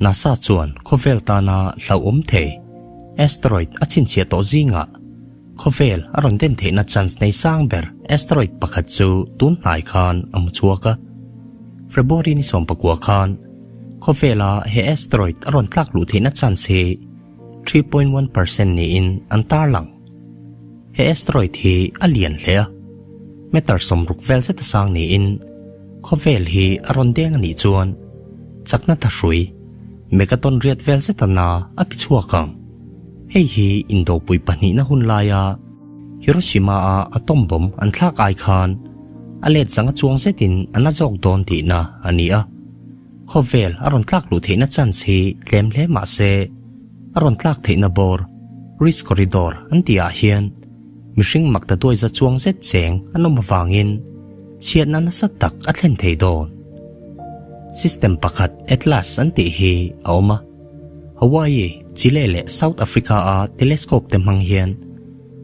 NASA chuan khawvel tana hlauhawm thei asteroid a chhinchhiah tawh zingah khawvel a rawn den theihna chance nei sang ber asteroid pakhat chu tun hnai khan a hmu chhuak a. February ni 19 khan khawvela he asteroid a rawn tlak luh theihna chance hi 3.1% niin an tarlang. He asteroid hi a lian hle a, meter 60 vel zeta sang niin khawvel hi a rawn deng a nih chuan chakna thahrui megaton riat vel zeta na a pi chhuak ang. Hei hi indopui pahnihna hun laia Hiroshima-a atom bomb an thlak ai khan a let zanga chuang zetin a na zawk dawn tihna a ni a. Khawvel a rawn tlak luh theihna chance hi tlem hle mah se, a rawn tlak theihna bawr, risk corridor, an tihah hian mihring mak ta duai za chuang zet cheng an awm avangin chhiatna nasa tak a thlen thei dawn. System pakhat Atlas an tih hi a awm a, Hawaii, Chile leh South Africa-a telescope te hmang hian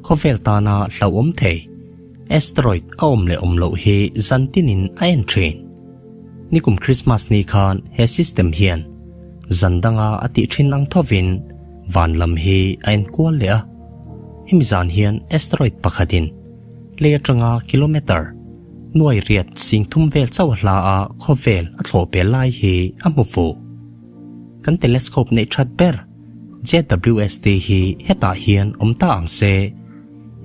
khawvel tana hlauhawm thei asteroid a awm leh awm loh hi zan tinin a en thin. Nikum Christmas ni khan he system hian zan danga a tih thin ang thovin van lam hi a enkual leh a. Hemi zan hian asteroid pakhatin lei atanga kilometer nuai riat sing thum vel chauh a hla a khawvel a thlawh pel lai hi a hmu fuh. Kan telescope neih that ber JWST hi hetah hian awm ta ang se.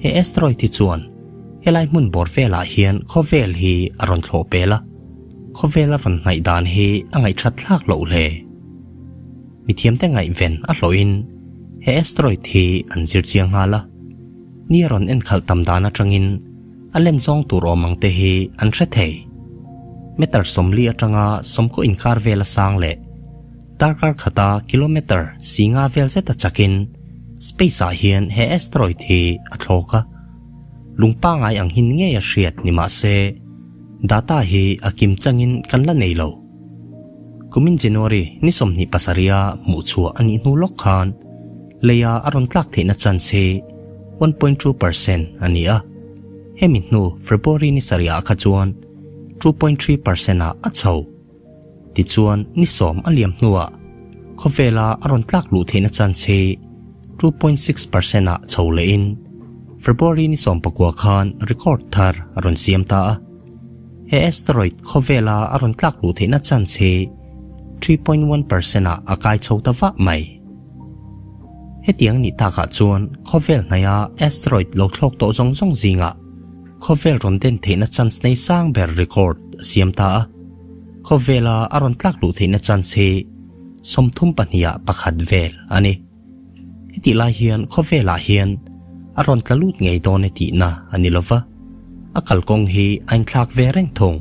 He asteroid hi chuan helai hmun bawr velah hian khawvel hi a rawn thlawh pel a, khawvel a rawn hnaih dan hi a ngaihthat thlak loh hle. Mithiamte ngaihven a hlawhin he asteroid hi an zir chiang nghal a, ni a rawn enkhalh tam dan atangin a len zawng tur awm ang te hi an hre thei. Meter 40 atanga 90 inkar vel a sang leh darkar khata kilometer 50 vel zeta chakin space ah hian he asteroid hi a thlawk a. Lung pangai ang hin ngei a hriat ni mah se data hi a kim changin kan la nei lo. Kumin January ni 27 a hmuh chhuah a nih hnu lawk khan leia a rawn tlak theihna chance hi 1.2% a ni a. Hemi hnu February ni 7 ah kha chuan 2.3% ah a chho. Tichuan ni 10 a liam hnuah khawvela a rawn tlak luh theihna chance hi 2.6% ah chho lehin February ni 19 khan record thar a rawn siam ta a. He asteroid khawvela a rawn tlak luh theihna chance hi 3.1% ah a kai chho ta vah mai. Hetiang ni takah chuan khawvel hnaia asteroid lo thlawk tawh zawng zawng zingah khawvel rawn den theihna chance nei sang ber record a siam ta a. Khawvela a rawn tlak luh theihna chance hi 32 ah pakhat vel a ni. Hetih lai hian khawvelah hian a rawn tla lut ngei dawn e tihna a ni lova, a kalkawng hi a inthlak ve reng thung.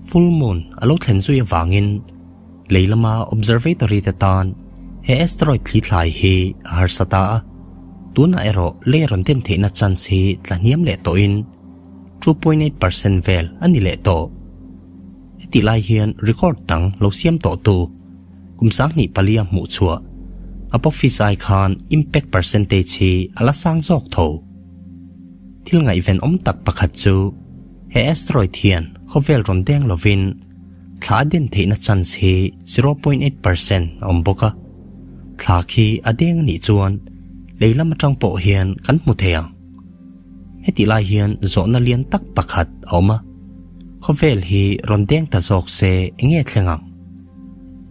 Full moon a lo thlen zui avangin lei lama observatory te tan he asteroid thli thlai hi a harsa ta a. Tunah erawh lei a rawn den theihna chance hi tla hniam leh tawhin 2.8% vel a ni leh tawh. Hetih lai hian record dang lo siam tawh tu kum 2004 a hmuh chhuah Apophis ai khan impact percentage hi a la sang zawk tho. Thil ngaihven awm tak pakhat chu he asteroid hian khawvel rawn deng lovin thla a den theihna chance hi 0.8% a awm bawk a. Thla khi a deng a nih chuan lei lam atang pawh hian kan hmu thei ang. Hetih lai hian zawhna lian tak pakhat a awm a, khawvel hi rawn deng ta zawk se enge thleng ang?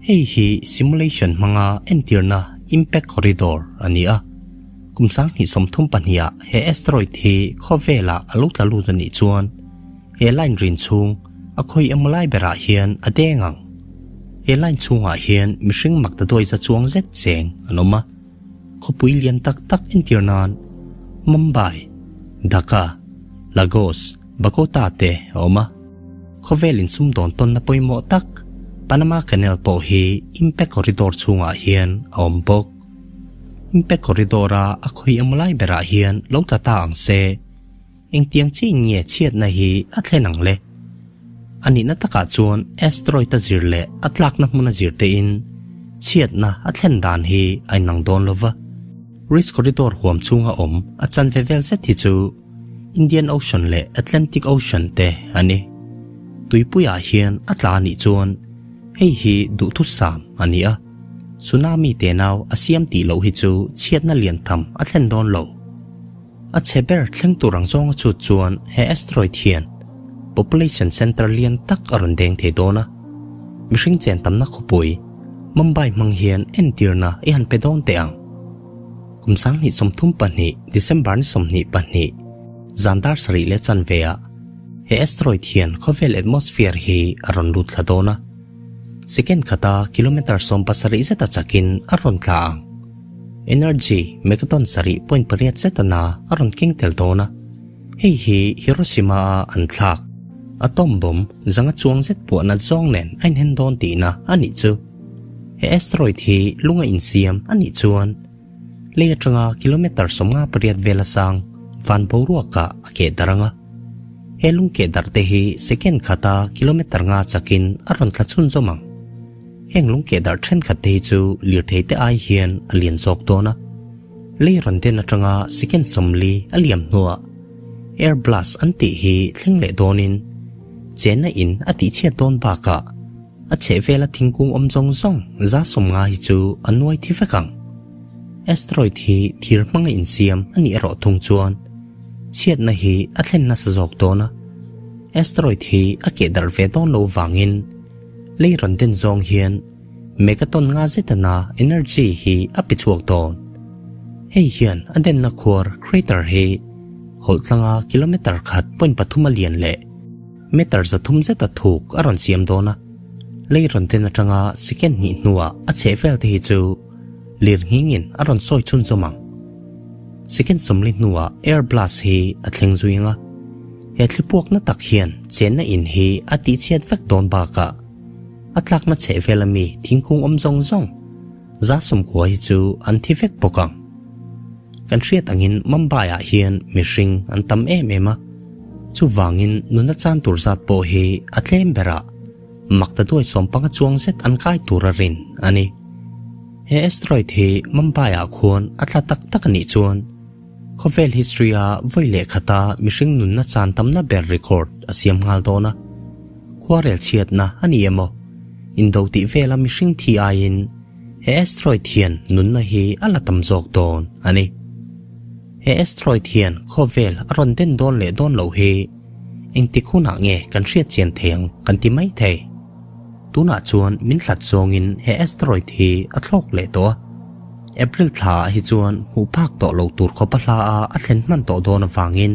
Hei hi simulation hmanga entirna impact corridor a ni a, kum 2032 ah he asteroid hi khawvelah a lo tla lut a nih chuan he line rin chhung a khawi emaw lai berah hian a deng ang. He line chhungah hian mihring mak ta duai za chuang zet cheng an awm a, khawpui lian tak tak entir nan Mumbai, Dhaka, Lagos, Bogota te a awm a. Khawvel insum dawn tawnna pawimawh tak Panama Canal pawh hi impact corridor chhungah hian a awm bawk. Impact corridor a a khawi emaw lai berah hian lo tla ta ang se, engtiang chiahin nge chhiatna hi a thlen ang le? A nihna takah chuan asteroid a zir leh a tlakna hmun a zir tein chhiatna a thlen dan hi a inang dawn lova. Risk corridor huam chhunga awm a chanve vel zet hi chu Indian Ocean leh Atlantic Ocean te a ni. Tuipuiah hian a tla anih chuan hei hi duhthusam a ni a. Tsunami tenau a siam tih loh hi chu chhiatna lian tham a thlen dawn lo. A chhe ber thleng tur ang zawnga chut chuan he asteroid hian population center lian tak a rawn deng thei dawn a. Mihring chen tamna khawpui Mumbai hmang hian entirna i han pe dawn teh ang. Kum 2032 December ni 22 zan dar sarih leh chanve ah he asteroid hian khawvel atmosphere hi a rawn lut thla dawn a. Second khata kilometre 70 zeta chakin a rawn tla ang. Energy megaton 7.8 zeta na a rawn keng tel dawn a. Hei hi Hiroshima a an thlak atom bomb zanga chuang zet puahna zawng nen a inhen dawn tihna a nih chu. He asteroid hi lunga insiam a nih chuan lei atanga kilometre 58 vela sang van boruaka a keh darh anga. He lung keh darh te hi second khata kilometre nga chakin a rawn thla chhun zawm ang. Heng lung keh darh thenkhat te hi chu lirthei te ai hian a lian zawk dawn a. Lei rawn den atanga second 40 a liam hnuah air blast an tih hi thleng leh dawnin chenna in a tih chhiat dawn bakah a chheh vela thingkung awm zawng zawng za 50 hi chu a nuai thi vek ang. Asteroid hi thir hmanga insiam a nih erawh thung chuan chhiatna hi a thlen nasa zawk dawn a. Asteroid hi a keh darh ve dawn lo vangin lei rawn den zawng hian megaton nga zeta na energy hi a pe chhuak dawn. Hei hian a denna khuar crater hi hawlh tlanga kilometre 1.3 a lian leh meter 300 zeta thuk a rawn siam dawn a. Lei rawn den atanga second hnih hnuah a chheh vel te hi chu lir nghingin a rawn sawi chhun zawm ang. Second 40 hnuah air blast hi a thleng zui anga. He thlipuakna tak hian chenna in hi a tih chhiat vek dawn bakah a tlakna chheh vel ami thingkung awm zawng zawng za 90 hi chu an thi vek bawk ang. Kan hriat angin Mumbai ah hian mihring an tam em em a. Chu wangin nuna chan tur zat pawh hi a tlem berah makta duai 15 chuang zet an kai tur a rin ani. He asteroid hi Mumbai ah khuan a thla tak tak ani chuan khawvel history a voi leh khata mihring nunna chan tamna ber record a siam ngal dawn a. Khuarel chhiatna ani emaw indo tih vela mihring thi aiin he asteroid hian nunna hi a la tam zawk dawn ani. He asteroid hian khawvel a rawn den dawn leh dawn lo hi engtik hunah nge kan hriat chian thei ang kan ti mai thei. Tunah chuan min hlat zawngin he asteroid hi a thlawk leh tawh a. April thla ah hi chuan hmuh phak tawh lo tur khawp a hla a a thlen hman tawh dawn avangin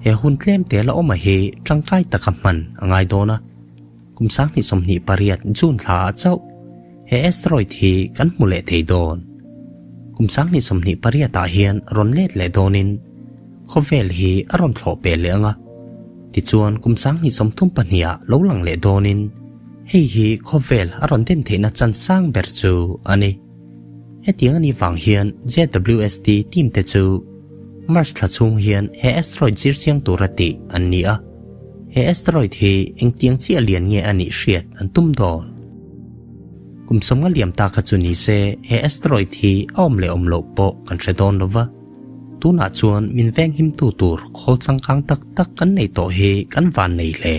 he hun tlem te la awm a hi tangkai taka hman a ngai dawn a. Kum 2028 June thla ah chauh he asteroid hi kan hmu leh thei dawn. Kum 2028 ah hian rawn let leh dawnin khawvel hi a rawn thlawh pe leh anga. Tichuan kum 2032 ah lo lang leh dawnin hei hi khawvel a rawn den theihna chan sang ber chu ani. Hetiang ani wang hian JWST team te chu Mars thla chhung hian he asteroid zir chiang tur a tih an ni a. He asteroid hi engtiang chi a lian nge ani hriat an tum dawn. Kum 50 liam ta kha chu ni se he asteroid hi a awm leh awm lo pawh kan hre dawn lova. Tunah chuan min veng him tu tur khawl changkang tak tak kan nei tawh hi kan van nei hle.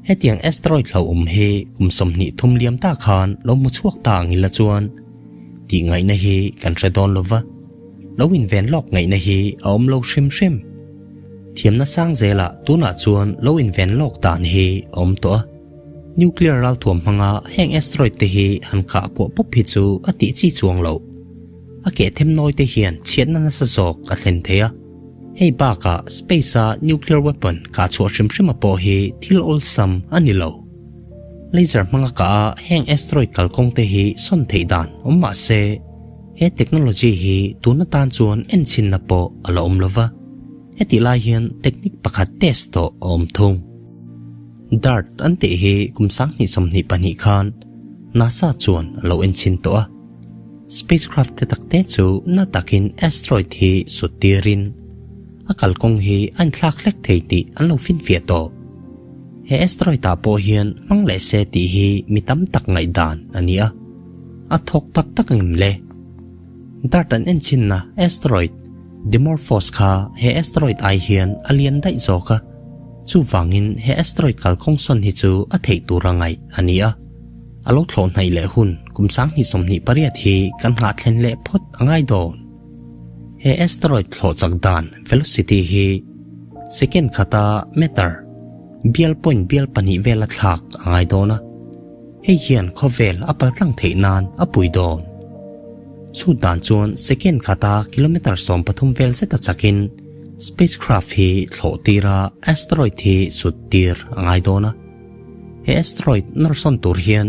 Hetiang asteroid hlo awm hi kum 23 liam ta khan lo mu chhuak ta ang ila chuan tih ngaihna hi kan hre dawn lova. Lo in ven lawk ngaihna hi a awm lo hrim hrim. Thiamna sang zela tunah chuan lo in ven lawk dan hi a awm tawh a. Nuclear ral thuam hmanga heng asteroid te hi han kah pawh pawp hi chu a tih chi chuang lo. A keh them noi te hian chhiatna nasa zawk a thlen thei a. Hei baka space a nuclear weapon ka chhuah hrim hrim a pawh hi thil awlsam ani lo. Laser hmanga ka a heng asteroid kalkawng te hi sawn theih dan awm mah se he technology hi tuna tan chuan en chinna pawh a la awm lova. Heti lai hian technique pakhat test tawh a awm thung. DART an tih hi kum 2022 khan NASA chuan a lo en chin tawh a. Spacecraft te tak te chu na takin asteroid hi sut tirin a kalkawng hi an thlak hlek thei tih an lo fin fiah tawh. He asteroid ah pawh hian hmang leh se tih hi mi tam tak ngaih dan ani a. A thawk tak tak ngem le. DART an en chinna asteroid Dimorphos kha he asteroid ai hian a lian daih zawk a. Chu wangin he asteroid kalkawng sawn hi chu a theih tur a ngaih ani a. A lo thlawh hnaih leh hun kum 2028 hi kan nghah thlen leh phawt a ngai dawn. He asteroid thlawh chak dan, velocity, hi second khata meter bial point bial pahnih vela thlak a ngai dawn a. Hei hian khawvel a paltlang theih nan a pui dawn. Chhut dan chuan second khata kilometer 13 vel zeta chakin spacecraft hi thlawh tir a, asteroid hi sut tir a ngai dawn a. He asteroid nawr sawn tur hian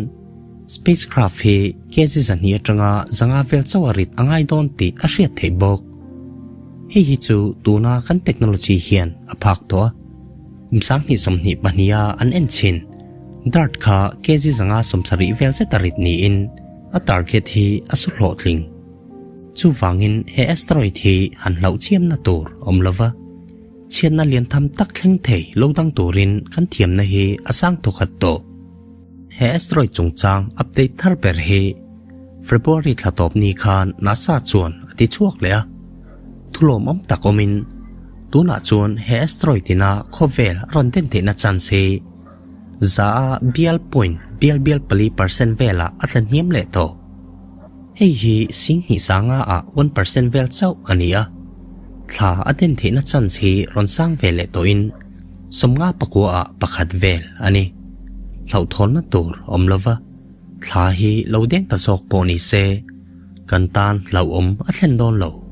spacecraft hi kg 200 atanga 500 vel chauh a rit a ngai dawn tih a hriat theih bawk. Hei hi chu tuna kan technology hian a phak tawh a. Kum 2022 a an en chhin DART kha kg 570 vel zet a rit niin a target hi a su hlawhtling. Chuvangin he asteroid hi han hlauh chiamna tur awm lova, chhiatna lian tham tak thleng thei lo dang turin kan thiamna hi a sang thawkhat tawh. He asteroid chungchang update thar ber hi February thla tawp ni khan NASA chuan a ti chhuak leh a. Thulawmawm tak awmin tunah chuan he asteroid ina khawvel a rawn den theihna chance hi za a bial point bial bial pali percent velah a tla hniam leh tawh. Hei hi sing hnih sanga ah 1% vel chauh a ni a. Thla a den theihna chance hi rawn sang ve leh tawhin 59 ah pakhat vel a ni. Hlauhthawnna tur awm lova thla hi lo deng ta zawk pawh ni se kan tan hlauhawm a thlen dawn lo.